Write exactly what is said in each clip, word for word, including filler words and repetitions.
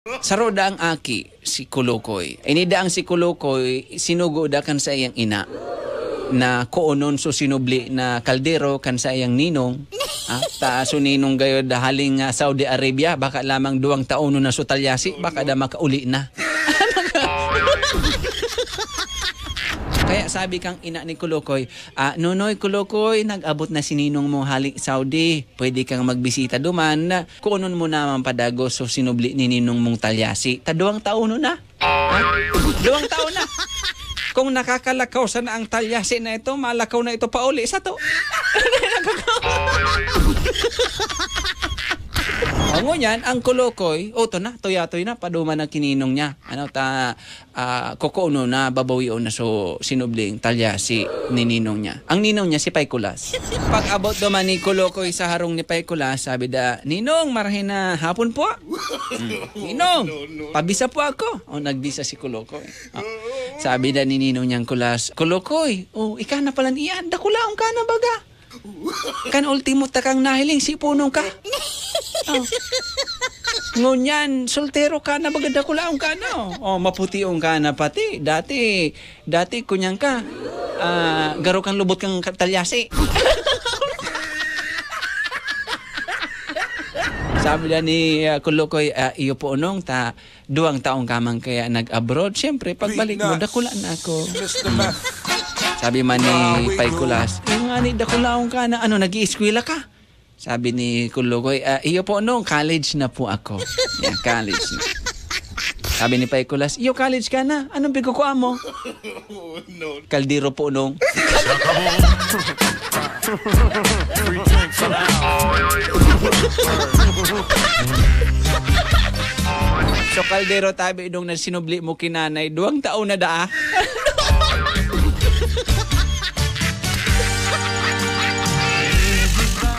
Saro da ang aki, si Kulukoy. Ini da ang si Kulukoy, sinugo da kan saiyang ina na koonon so sinubli na kaldero kan saiyang ninong. Ah, ta so ninong gayod haling, ah, Saudi Arabia, baka lamang duwang taon na so talyasi, baka da makauli na. Kaya sabi kang ina ni Kulukoy, "Ah, Nonoy Kulukoy, nag-abot na si ninong mo hali Saudi. Pwede kang magbisita duman. Kuonon mo naman padagos so sinubli ni ninong mong talyasi. Ta duwang taon na." Ha? Duwang taon na. Kung nakakalakaw sana ang talyasi na ito, malakaw na ito pauli sa to. O, ngunyan, ang Kulukoy, o, to na, tuyatoy na, paduman na kininong niya. Ano, ta, ah, kukuno na, babawion na so sinubling talyasi ni ninong niya. Ang ninong niya, si Pay Kulas. Pag-abot duman ni Kulukoy sa harong ni Pay Kulas, sabi da, "Ninong, marahay na hapon po." Hmm. "Ninong, pabisa po ako." O, nagbisa si Kulukoy. Ah, sabi da ni ninong niyang Kulas, "Kulukoy, o, ika na pala niyan, dakulaon ka na baga. Kan ultimo takang nahiling, sipunon ka. O. Ngunyan, soltero ka na baga, dakulaon ka na. O, mapution ka na pati. Dati, dati, kunyan ka. Ah, garo kang lubot kang talyasi." Sabi na ni, ah, Kulukoy, "Ah, iyo po, Nong, ta duwang taon ka man kaya nag-abroad. Siyempre, pagbalik mo, dakula na ako." Sabi man ni Pay Kulas, "Yung nga ni, dakulaon ka na, ano, nag-iiskwela ka?" Sabi ni Kulukoy, "Ah, iyo po, Nong, college na po ako." Yeah, college na. Sabi ni Pay Kulas, "Iyo, college ka na. Anong pigkukua mo?" "Kaldero po, Nong." So, kaldero tabi dong na sinubli mo ki nanay, duwang taon na daa.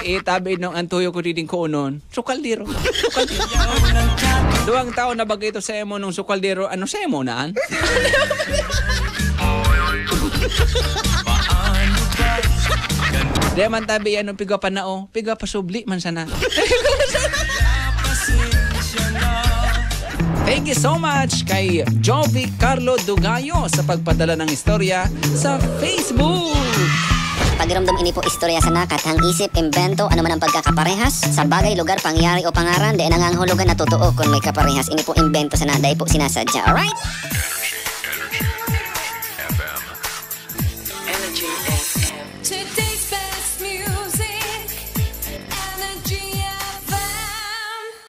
Eh, tabi dong ang tuyo ko diding kuonon. So, kaldero. So, kaldero. Duwang taon na baga ito sa emo nung so, kaldero. Ano sa emo naan? Di man tabi yan, nung pigwa pa na, oh. Pigwa pa subli man sana. Thank you so much kay Jovi Carlo Dugayo sa pagpadala ng istorya sa Facebook. Pagiromdom, ini po istorya sana, kathang isip, imbento, ano man ang pagkakaparehas sa bagay, lugar, pangyayari o pangaran, dai nangangahulugan na totoo kun may kaparehas. Ini po imbento sana, dai po sinasadya. Alright?